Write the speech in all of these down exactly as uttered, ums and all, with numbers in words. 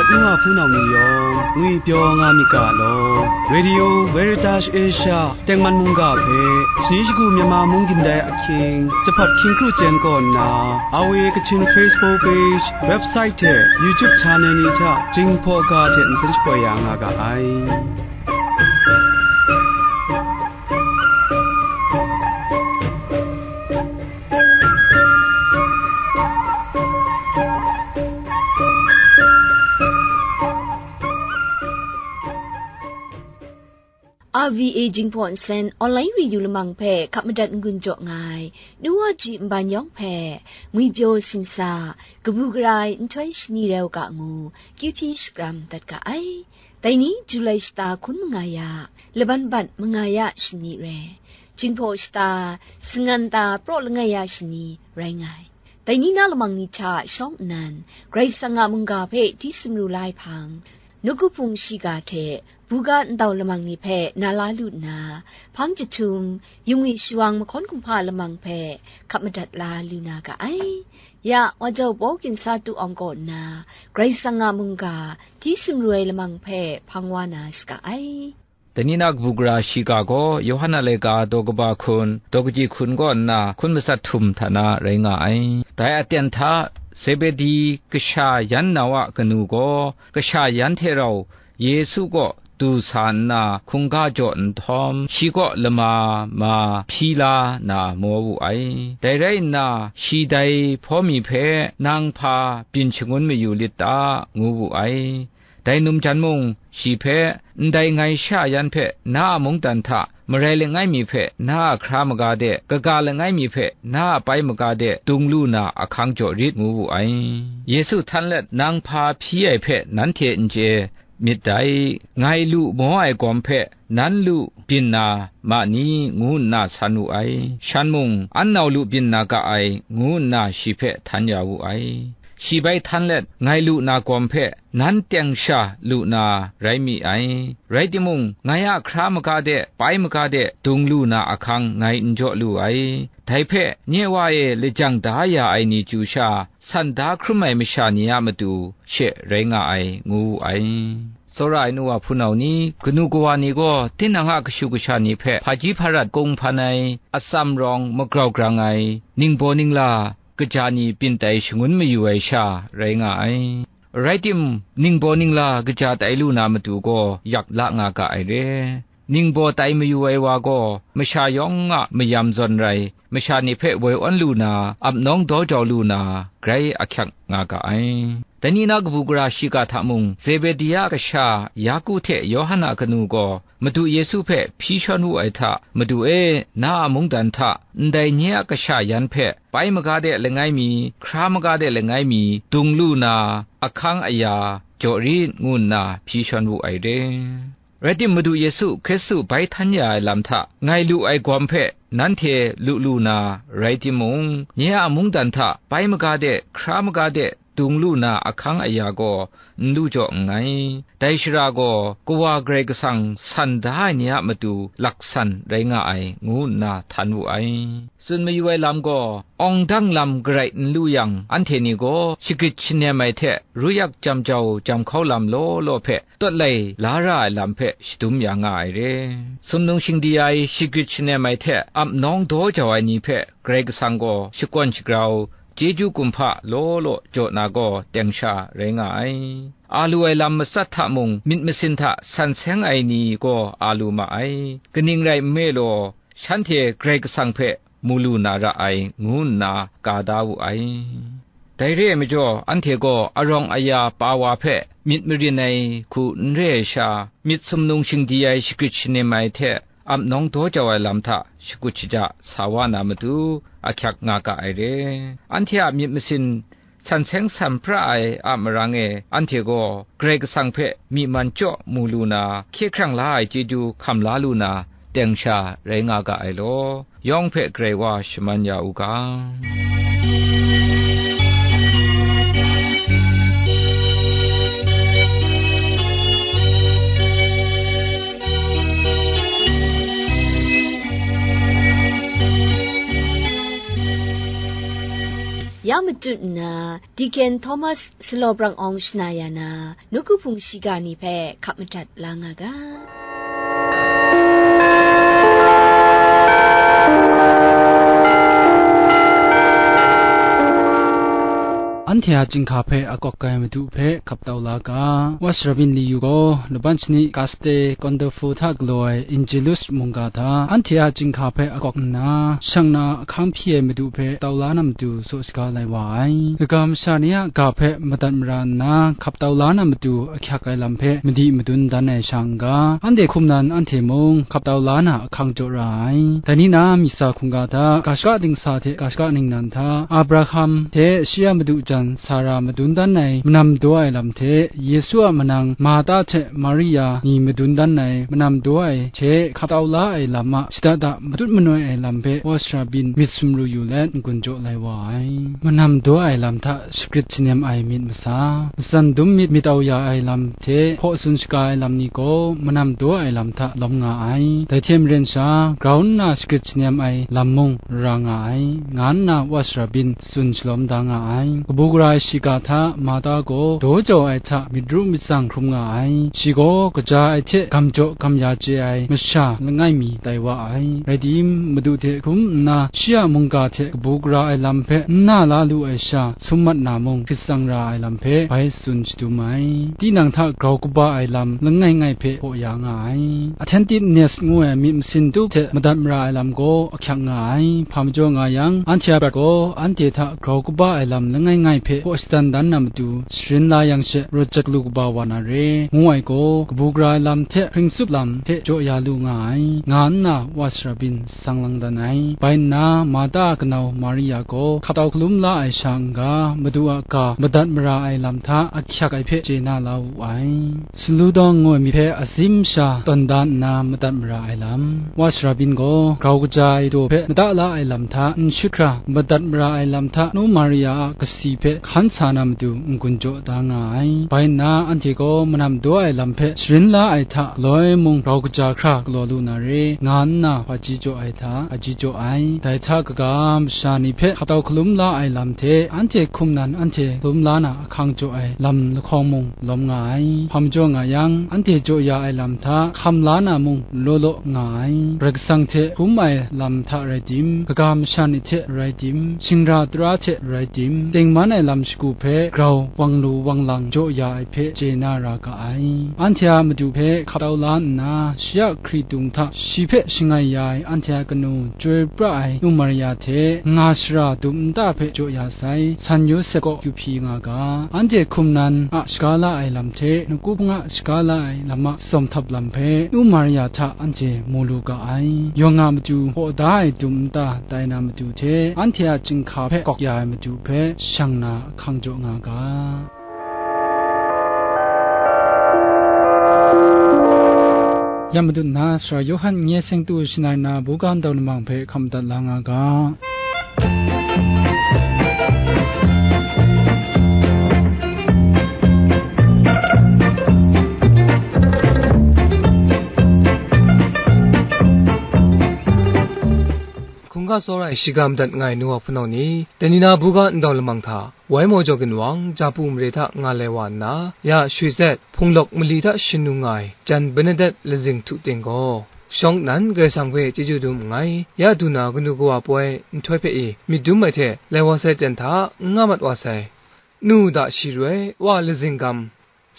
Nu wa hpunau ni yawng ngwipyaw nga myit ga law, Radio Veritas Asia tengman mungga hpe, shani shagu Myanmar mung gindai ahkying, jahpat hkying kru chyen kaw nna, R V A Kachin Facebook page, website hte YouTube channel ni hta Jinghpaw ga hte nsen shapoi ya nga ga ai. R V A Jinghpaw Nsen Online Radio Lamang hpe hkap madat n-gun jaw nga ai, nu wa ji nban yawng hpe, ngwipyaw simsa, kabu gara ai nhtoi shani rai u ga ngu, kyu hpyi shakram dat ga ai. Dai ni, Julai shata hkun manga ya, laban bat manga ya shani rai, Jinghpaw shata, sangan ta praw langai ya shani rai nga ai. Dai ni na lamang ni hta shawng nnan, Karai Kasang a mungga hpe hti sumru la ai hpang, nawku hpung shiga hte buga ndau lamang ni hpe na la lu nna, hpang jahtum, yungwi shawang mahkawn kumhpa lamang hpe hkap madat la lu na ga ai. Ya, wa jau Paul ginsa tu awng kaw nna, Karai Kasang a mungga hti sumru ai lamang hpe hpang wa na saga ai. Dai ni na kabu gara shiga gaw, Yawhan a laika daw kaba hkun, daw kaji hkun kaw nna hkun matsat htum hta na rai nga ai. Dai aten hta, Zebedi kasha yan nau a kanu gaw, kasha yan hte rau Yesu kaw du sa nna hkungga jaw nhtawm, shi kaw lama ma hpyi la na maw wu ai. Dai rai nna, shi dai hpaw mi hpe, "Nang hpa byin shangun mayu lit ta?" ngu wu ai. Dai num jan mung, shi hpe, "Ndai ngai sha yan hpe na a mungdan hta, marai langai mi hpe na a hkra maga de, kaga langai mi hpe na a pai maga de dung lu na ahkang jaw rit," ngu wu ai. Yesu htan let, "Nang hpa hpyi ai hpe nanhte n chye myit dai, ngai lu maw ai gawm hpe nan lu byin na ma ni?" ngu nna san wu ai. Shan mung, "An nau lu byin na ga ai," ngu nna shi hpe htan ya wu ai. Shi bai htan let, "Ngai lu na gawm hpe nan teng sha lu na rai mi ai. Rai timung, ngai a hkra maga de, pai maga de dung lu na ahkang ngai n jaw lu ai. Dai hpe, nye Wa e lajang da ya ai ni chyu sha, san da hkrum ai masha ni a matu she rai nga ai," ngu wu ai. Tsawra ai nu wa hpunau ni, kanu kawa ni gaw tinang a kashu kasha ni hpe hpaji hparat kung hpan ai, atsam rawng magrau grang ai, ningbaw ningla kaja ni byin tai shangun mayu ai sha rai nga ai. Rai tim, ningbaw ningla kaja tai lu na matu gaw yak la nga ga ai re. Ningbaw tai mayu ai wa gaw, masha yawng a mayam zawn rai, masha ni hpe woi awn lu na, ap nawng daw jau lu na, grai ahkyak nga ga ai. Dai ni na kabu gara shiga hta mung, Zebedi a kasha Yaku hte Yawhan a kanu gaw, Madu Yesu hpe hpyi shawn wu ai hta, "Madu e, na a mungdan hta, ndai nye a kasha yan hpe, pai maga de langai mi, hkra maga de langai mi, dung lu na, ahkang aya jaw rit," ngu nna hpyi shawn wu ai re. Rai tim, Madu Yesu Hkristu bai htan ya ai lam hta, ngai lu ai gawm hpe nanhte lu lu na rai timung, nye a mungdan hta, pai maga de, hkra maga de, dung lu na ahkang aya gaw n lu jaw nngai. Dai shara gaw Kawa Karai Kasang san da ai ni a matu laksan rai nga ai, ngu nna htan wu ai. Tsun mayu ai lam gaw, awng dang lam garai n lu yang, anhte ni gaw shagrit shanem ai hte ruyak jam jau jam hkau lam law law hpe tawt lai la ra ai lam hpe shadum ya nga ai re. Sumnung shingdi ai, shagrit shanem ai hte ap nawng daw jau ai ni hpe Karai Kasang gaw shakawn shagrau, chyeju kumhpa law law jaw na gaw teng sha rai nga ai. A lu ai lam matsat hta mung, myit masin hta san seng ai ni gaw a lu ma ai. Kaning rai nme law, shanhte Karai Kasang hpe mu lu na ra ai, ngu nna ka da wu ai. Dai re ai majaw, anhte gaw arawng aya pa wa hpe myit marin ai hku n re ai sha, myit sumnung shingdi ai shagrit shanem ai hte ap nawng daw jau ai lam hta shakut shaja sa wa na matu, ahkyak nga ga ai re. Anhte a myit masin san seng san pra ai a marang e, anhte gaw Karai Kasang hpe myi man chyaw mu lu na, hkye hkrang la ai chyeju hkam la lu na, teng sha rai nga ga ai law, yawng hpe Karai wa shaman ya u ga. Ya matut nna, Deacon Thomas Salaw Brang Awng shana ya na, nawku hpung shiga ni hpe hkap madat la nga ga. Anhte a chyinghka hpe akawk ai Madu hpe hkap tau la ga. Wa Sharabin Liyu gaw, laban shani Kaste Kondofu hta galaw ai Angelus mungga hta, anhte a chyinghka hpe akawk nna, shang na ahkang hpyi ai Madu hpe tau la na matu saw shaga lai wa ai. Kaga masha ni a ga hpe madat mara nna, hkap tau la na matu ahkyak ai lam hpe madi madun dan ai sha n-ga, anhte hkum nan anhte mung hkap tau la na ahkang jaw ra ai. Dai ni na, misa hkungga hta, ga shaka dingsa hte ga shaka ningnan hta, Abraham hte shi a madu jan Sara madun dan ai manam daw ai lam hte, Yesu a manang Marta hte Maria ni madun dan ai manam daw ai hte hkap tau la ai lam a shada da matut manoi ai lam hpe Wa Sharabin myit sumru yu let n-gun jaw lai wa ai. Manam daw ai lam hta shagrit shanem ai myit masa, matsan dum myit myit au ya ai lam hte hpaw tsun shaga ai lam ni gaw manam daw ai lam hta lawm nga ai. Dai hte maren sha, grau nna shagrit shanem ai lam mung ra nga ai, nga nna Wa Sharabin tsun shalawm da nga ai. Kabu gara ai shiga hta Marta gaw daw jau ai hta myit ru myit tsang hkrum nga ai. Shi gaw kaja ai hte gam jaw gam ya chye ai masha langai mi tai wa ai. Rai tim, Madu hte hkrum nna, shi a mungga hte kabu gara ai lam hpe n na la lu ai sha, sum mat na mung hkrit tsang ra ai lam hpe bai tsun shadum ai. Tinang hta grau kaba ai lam langai ngai hpe hpaw ya nga ai. Attentiveness ngu ai myit masin tup hte madat mara ai lam gaw ahkyak nga ai. Hpa majaw nga yang, anhte a prat gaw anhte hta grau kaba ai lam langai ngai hpe hpaw shadan dan na matu, sharin la yang she, rawt jat lu kaba wa na re, ngu ai gaw, kabu gara ai lam hte hpring tsup lam hpe jaw ya lu nga ai, nga nna Wa Sharabin sang lang dan ai. Bai nna, Marta a kanau Maria gaw hkap tau hkalum la ai sha n-ga, Madu a ga madat mara ai lam hta ahkyak ai hpe chye na la wu ai. Salu dawng ngu ai myit hpe azim sha tawn da nna madat mara ai lam. Wa Sharabin gaw grau kaja ai daw hpe mada la ai lam hta n shut hkra, madat mara ai lam hta nu Maria a kasi hpe hkan sa na matu n-gun jaw da nga ai. Bai nna, anhte gaw manam daw ai lam hpe sharin la ai hta galoi mung grau kaja hkra galaw lu na re, nga nna hpaji jaw ai hta hpaji jaw ai. Dai hta kaga, masha ni hpe hkap tau hkalum la ai lam hte anhte hkum nan anhte hkalum la na ahkang jaw ai lam lahkawng mung lawm nga ai. Hpa majaw nga yang, anhte jaw ya ai lam hta hkam la na mung law law nga ai. Karai Kasang hte hkrum ai lam hta rai tim, kaga masha ni hte rai tim, shingra tara hte rai tim, tengman ai lam shagu hpe grau wang lu wang lang jaw ya ai hpe chye na ra ga ai. Anhte a Madu hpe hkap tau la nna, shi a hkritung hta shi hpe shangai ya ai anhte a kanu, chyoi pra ai nu Maria hte nga shara dum nta hpe jaw ya sai, San Yawsep kaw kyu hpyi nga ga, anhte hkum nan a shaga la ai lam hte, nakupang a shaga la ai lam a tsawm htap lam hpe, nu Maria hta anhte mu lu ga ai. Yawng a matu hpaw da ai dum nta tai na matu hte, anhte a chyinghka hpe kawk ya ai matu hpe shang na ahkang jaw nga ga. Ya matut nna, Sara Yawhan nye seng tu shangai na buga ndau lamang hpe hkam dat la nga ga. Hkungga tsawra ai shiga madat nga ai nu wa hpunau ni, dai ni na buga ndau lamang hta, Wai maw jaw ginwang, Japu mare hta nga lai wa nna, ya Shwi Zet, hpung lawk mali hta shin nu nga ai, jan Benedet lazing htu ting gaw, shawng nnan Karai Kasang hpe chyeju dum nngai, ya du na kanu kawa poi nhtoi hpe i myit dum ai hte, lai wa sai ten hta n nga mat wa sai. Nu da shi roi, wa lazing gam,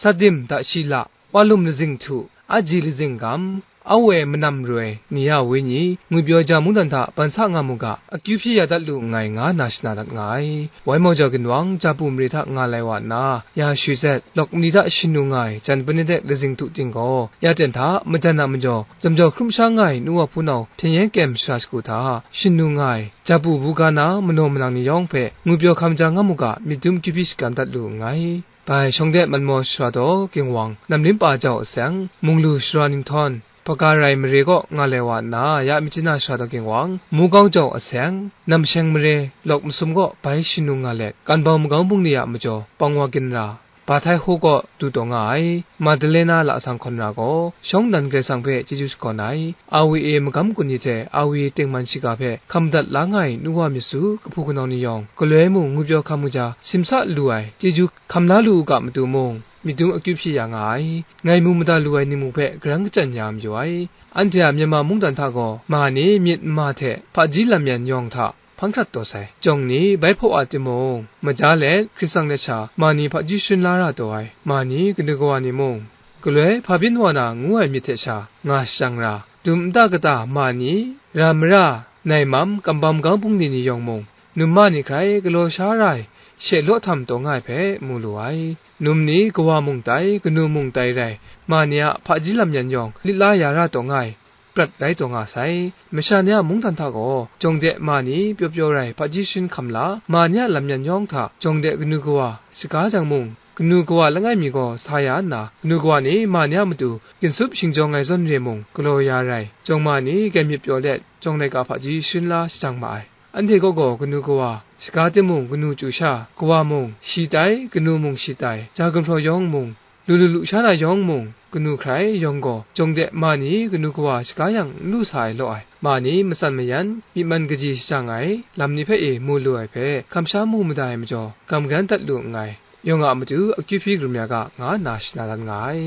Sadim da shi la, wa lum lazing htu, aji lazing gam, awe manam roi, ni a wenyi, ngwipyaw ja mungdan hta ban sa nga mu ga, akyu hpyi ya dat lu nngai, nga na shana dat nga ai. Wai maw jaw ginwang, Japu mare hta nga lai wa nna, ya Shwi Zet, lawk mali hta shin nu nga ai, jan Benedet lazing htu ting gaw, ya ten hta, majan a majaw, jamjaw hkrum sha nga ai, nu wa hpunau, hpyen yen kyem shara shagu hta, shin nu nga ai, Japu buga na, manaw manang ni yawng hpe, ngwipyaw hkam ja nga mu ga, myit dum akyu hpyi shakram dat lu nngai. Bai shawng de Manmaw shara daw Gingwang, Namlim pa jau aseng, Munglu shara Ninghtawn, Hpaka rai mare kaw nga lai wa nna, ya Myitkyina shara daw Gingwang, Mugau jau aseng, Namsheng mare, lawk masum kaw bai shin nu nga let, Kanbau magau bungli a majaw, Pangwa ginra, Bahtaiho kaw du taw nga ai, Madalena lasang hkawn ra gaw, shawng nnan Karai Kasang hpe chyeju shakawn ai, A W A magam kun ni hte A W A tengman shiga hpe hkam madat la nga ai nu wa myit su, kahpu kanau ni yawng, galoi mung ngwipyaw hkam kaja simsa lu ai chyeju hkam la lu u ga matu mung, myit dum akyu hpyi ya nga ai, ngai mu mada lu ai ni mung hpe garang kachyan ya mayu ai. Anhte a Myanmar mungdan hta gaw, ma ni myit n ma hte hpaji lam yan yawng hta hpang hkrat taw sai. Jawng ni bai hpaw a timung, maja let hkrit tsang let sha ma ni hpaji sharin la ra taw ai, ma ni kanu kawa ni mung, galoi hpa byin wa na ngu ai myit hte sha nga shajang ra, dum nta kata ma ni, ra mara, nai mam, kambam gang bungli ni yawng mung, num ma ni hkrai galaw sha ra ai, she law htam taw nga ai hpe mu lu ai. Num ni kawa mung tai, kanu mung tai rai, ma ni a hpaji lam yan yawng lit la ya ra taw nga ai, prat rai taw nga sai. Masha ni a mungdan hta gaw, jawng de ma ni pyaw pyaw rai hpaji sharin hkam la, ma ni a lam yan yawng hta jawng de kanu kawa shaga jang mung, kanu kawa langai mi gaw sa ya nna, kanu kawa ni ma ni a matu ginsup shingjawng ai zawn re mung galaw ya rai, jawng ma ni gem myit pyaw let, jawng laika hpaji sharin la shajang ma ai. Anhte kaw gaw kanu kawa, shaga timung kanu chyu sha, kawa mung shi tai, kanu mung shi tai, ja gumhpraw yawng mung, lu lu lu sha na yawng mung, kanu hkrai yawng gaw, jawng de ma ni kanu kawa shaga yang n lu sa ai law ai, ma ni matsan mayan, myi man kaji shajang ai, lam ni hpe e mu lu ai hpe, hkam sha mu mada ai majaw, gam garan dat lu nngai. Yawng a matu akyu hpyi karum ya ga, nga nna shana dan nga ai.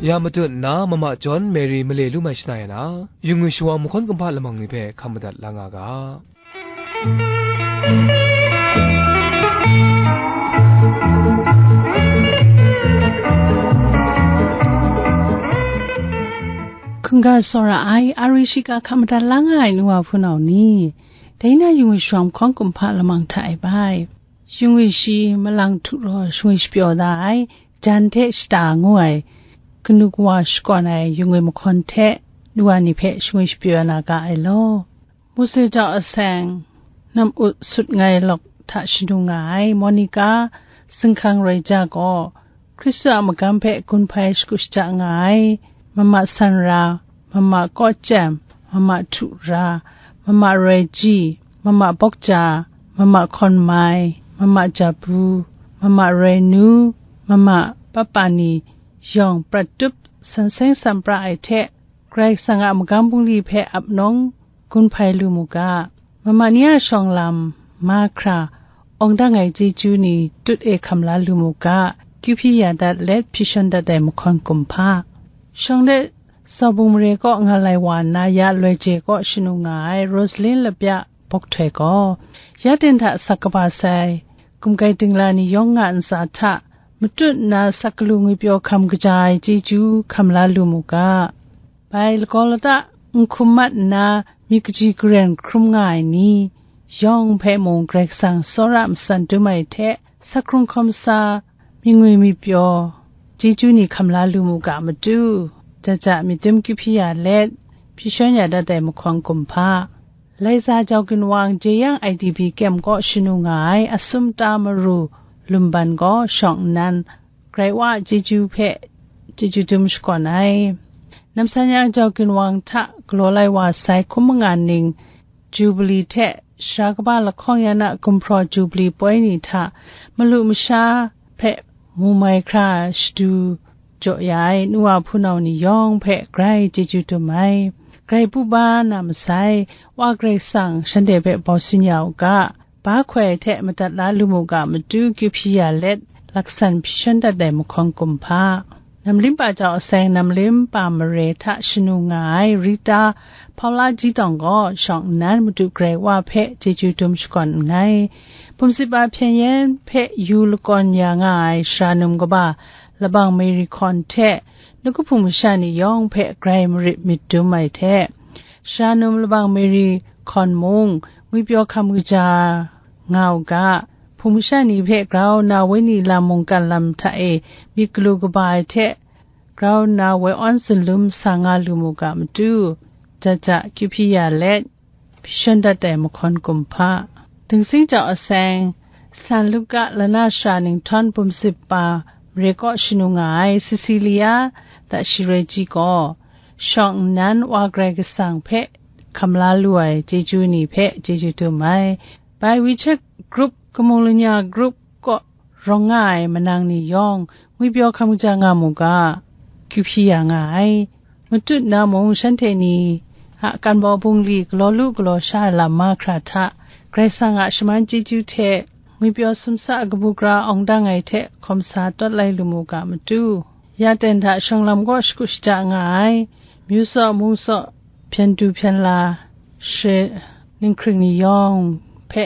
Ya matut nna, Mama John Mary male lu mai shana ya na, yu ngwi shawa mahkawn kumhpa lamang ni hpe hkam madat la nga ga. Hkungga tsawra ai, ari shiga hkam madat la nga ai nu wa hpunau ni, dai na yu ngwi shawa mahkawn kumhpa lamang hta e bai. Yu ngwi shi malang htu raw shingwi shapyaw da ai, jan hte shata ngu ai, kanu kawa shakawn ai yu ngwi mahkawn hte, nu wa ni hpe shingwi shapyaw na ga ai law. Mose jau aseng, nam ut sut ngai lawk hta shanu nga ai Monica, zinghkang roi ja gaw, Hkristu a magam hpe gun hpai shagu shaja nga ai, mama sanra, mama kawchyem, mama htu ra, mama roi ji, mama bawkja, mama hkawn mai, mama jabu, mama roi nu, mama papa ni yawng prat tup san seng san pra ai hte, Karai Kasang a magam bungli hpe ap nawng gun hpai lu mu ga, mama ni a shawng lam, mahkra, awng dang ai chyeju ni tut e hkam la lu mu ga, kyu hpyi ya dat let hpyi shawn dat ai mahkawn kumhpa. Shawng de Zaubung mare kaw nga lai wa nna ya loi je kaw shanu nga ai Rosalin Lapya Bawk Htoi gaw, ya ten hta sak kaba sai, gumgai dingla ni yawng nga ntsa hta, matut nna sak galu ngwipyaw hkam kaja ai chyeju hkam la lu mu ga. Bai lagaw lata n hkum mat nna myit kaji garen hkrum nga ai ni yawng hpe mung Karai Kasang tsawra matsan dum ai hte, sak hkrung hkawm sa, myit ngwi myit pyaw, chyeju ni hkam la lu mu ga matu, ja ja myit dum kyu hpyi ya let, hpyi shawn ya dat ai mahkawn kumhpa. Laiza jau ginwang jeyang I D P kyem kaw shanu nga ai Assumpta Maru Lumban gaw shawng nnan, Karai Wa a chyeju hpe chyeju dum shakawn ai. Namsan ya jau ginwang hta galaw lai wa sai hkum manga ning, Jubili hte Sara Kaba Lahkawng Yan a Gumhpraw Jubili poi ni hta malu masha hpe mu mai hkra shadu jaw ya ai nu wa hpunau ni yawng hpe grai chyeju dum ai. Grai pu ba na masai, Wa Karai Kasang shanhte hpe bau sin ya u ga, ba hkoi hte madat la lu mu ga matu kyu hpyi ya let, laksan hpyi shawn dat ai mahkawn kumhpa. Namlim pa jau aseng namlim pa mare hta shanu nga ai Rita Paula Jitawng gaw shawng nnan Madu Karai Wa hpe chyeju dum shakawn nngai. Bumsit pa hpyen yen hpe yu lakawn ya nga ai sara num kaba Labang Mary Hkawn hte, nawku hpung masha ni yawng hpe grai marit myit dum ai hte, sara num Labang Mary Hkawn mung ngwipyaw hkam kaja nga u ga, hpung masha ni hpe grau nna wenyi lam mungkan lam hta e myit galu kaba ai hte, grau nna woi awn zunlum sa nga lu mu ga matu, ja ja kyu hpyi ya let, hpyi shawn dat ai mahkawn kumhpa. Dingsing jau aseng, San Luka lana sara ninghtawng bumsit pa mare kaw shanu nga ai Cecilia Dashiroi ji gaw, shawng nnan Wa Karai Kasang hpe hkam la lu ai chyeju ni hpe chyeju dum ai. Bai WeChat group, kamu lanya group kaw rawng nga ai manang ni yawng, ngwipyaw hkam kaja nga mu ga, kyu hpyi ya nga ai. Matut na mung, shanhte ni a kan baw bungli galaw lu galaw sha ai lam mahkra hta, Karai Kasang a shaman chyeju hte ngwipyaw sumsa kabu gara awng dang ai hte hkawm sa tawt lai lu mu ga matu, ya ten hta shawng lam kaw shakut shada nga ai, myu saw, mung saw, hpyen du hpyen la, she, ninghkring ni yawng hpe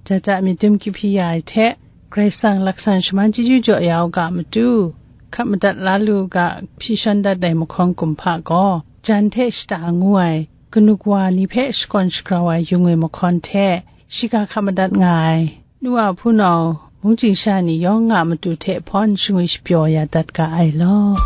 jat ja myit dum kyu hpyi ya ai hte, Karai Kasang laksan shaman chyeju jaw ya u ga matu, hkap madat la lu ga, hpyi shawn dat ai mahkawn kumhpa gaw, jan hte shata ngu ai, kanu kawa ni hpe shakawn shagrau ai yung e mahkawn hte, shiga hkap madat nga ai, nu a hpunau, mungchying sha ni yawng a matu hte hpawn shangwi shapyaw ya dat ga ai law.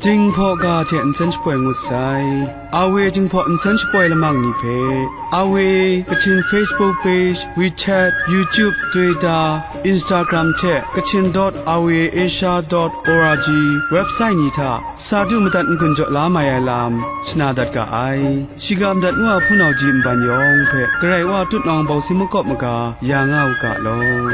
Jinghpaw ga hte nsen shapoi ngut sai. Awe Jinghpaw nsen shapoi lamang ni hpe, Awe Kachin Facebook page, WeChat, YouTube, Twitter, Instagram hte Kachin dot awe asia dot org website ni hta sa du madat n-gun jaw la mai ai lam shana dat ga ai. Shiga madat ngu a hpunau ji nban yawng hpe Karai Wa tutnawng bawsi makawp maga ya nga u ga law.